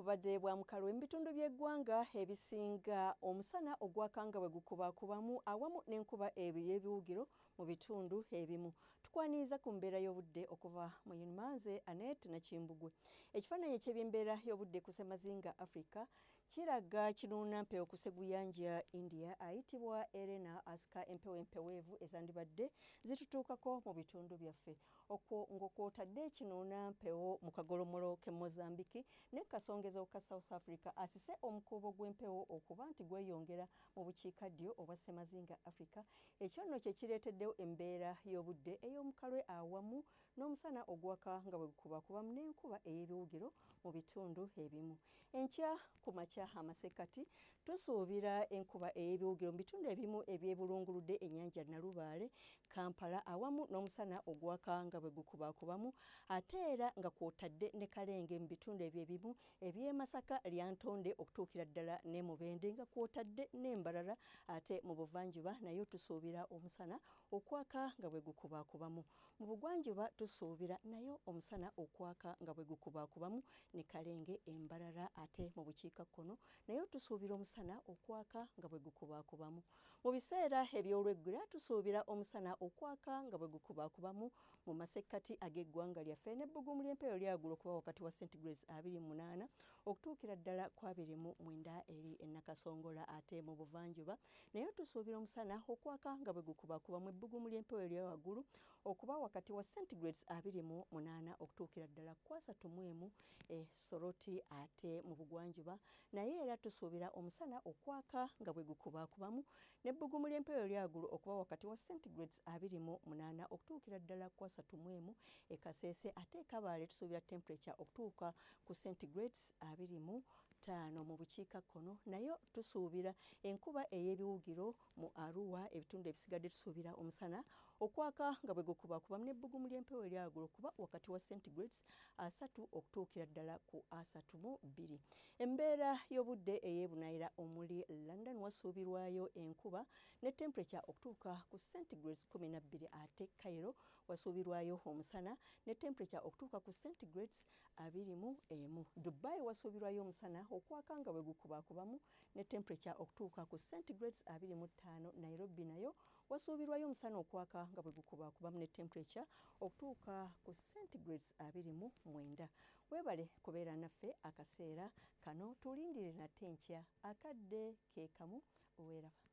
Obubadde bwa mukalu mu bitundu by'eggwanga ebisinga, omusana ogwakanga bwe gukubakubamu awamu n'enkuba ey'ebiwugiro mu bitundu ebimu. Tukwaniriza ku mbeera y'obudde okuva mu Yunimanze Annette Nakimbugwe. Ekifaananyi eky'ebyembeera y'obudde ku Ssemazinga Africa kiraga kinuunampewo ku Sseguyanja India ayitibwa Elena asika empewo empeweevu ezandibadde zitutuukako mu bitundu byaffe. Okwo ng'okwotadde kinuunampewo mu kagolomolo k'e Mozambique ne kasongezo ka South Africa asise omukuubo gw'empewo okuba nti gweyongera mu bukiikaddyo obwa Ssemazinga Africa. Ekyo nno kye kireeteddewo embeera y'obudde ey'omukalwe awamu n'omusana ogwaka nga bwe gukubakubamu n'enkuba ey'ebiwugiro mu bitundu ebimu. Enkya ku makya amasekkati tusuubira enkuba ey'ebiwugiro mu bitundu ebimu ebyebulunguludde ennyanja Nalubaale, Kampala awamu n'omusana ogwaka nga bwe gukubakubamu, ate era nga kwotadde ne Kalenge mu bitundu ebyo ebimu eby'e Masaka, Lyantonde okutuukira ddala ne Mubende nga kwotadde n'Embarara, ate mu buvanjuba nayo tusuubira omusana okwaka nga bwe gukubakubamu. Mu bugwanjuba tusuubira nayo omusana okwaka nga bwe gukubakubamu ne Kalenge, Embarara, ate mu bukiikakkono nayo tusuubira omusana okwaka nga bwe gukubakubamu. Mu biseera eby'olweggulo tusuubira omusana okwaka nga bwe gukubakubamu mu masekkati ag'eggwanga lyaffe n'ebbugumu ly'empewo lyagula okuba wakati wa centigrades 28 okutuukira ddala ku 29 eri e Nakasongola, ate mu buvanjuba naye tusuubira omusana okwaka nga bwe gukubakubamu ebbugumu ly'empewo erya waggulu okuba wakati wa centigrades 28 okutuukira ddala ku 31 e Soroti, ate mu bugwanjuba naye era tusuubira omusana okwaka nga bwe gukubakubamu n'ebbugumu ly'empewo eryaggulu okuba wakati wa centigrades 28 okutuukira ddala ku 31 e Kasese, ate e Kabaale tusuubira temperature okutuuka ku centigrades 25. Mu bukiikakkono nayo tusuubira enkuba ey'ebiwugiro mu Arua, ebitundu ebisigadde tusuubira omusana okwaka nga bwe gukubakubamu n'ebbugumu ly'empewo eryaggulu okuba wakati wa centigrades 30 okutuukira ddala ku 32. Embeera y'obudde ey'ebunaayira omuli London wasuubirwayo enkuba ne temperature okutuuka ku centigrades 12, ate Cairo wasuubirwayo omusana ne temperature okutuuka ku centigrades 21. Dubai wasuubirwayo omusana okwaka nga bwe gukubakubamu ne temperature okutuuka ku centigrades 25. Nairobi nayo wasuubirwayo omusana okwaka nga bwe gukubakubamu ne temperature okutuuka ku centigrades 29. Weebale kubeera naffe akaseera kano, tulindire nate enkya akadde ke kamu. Weeraba.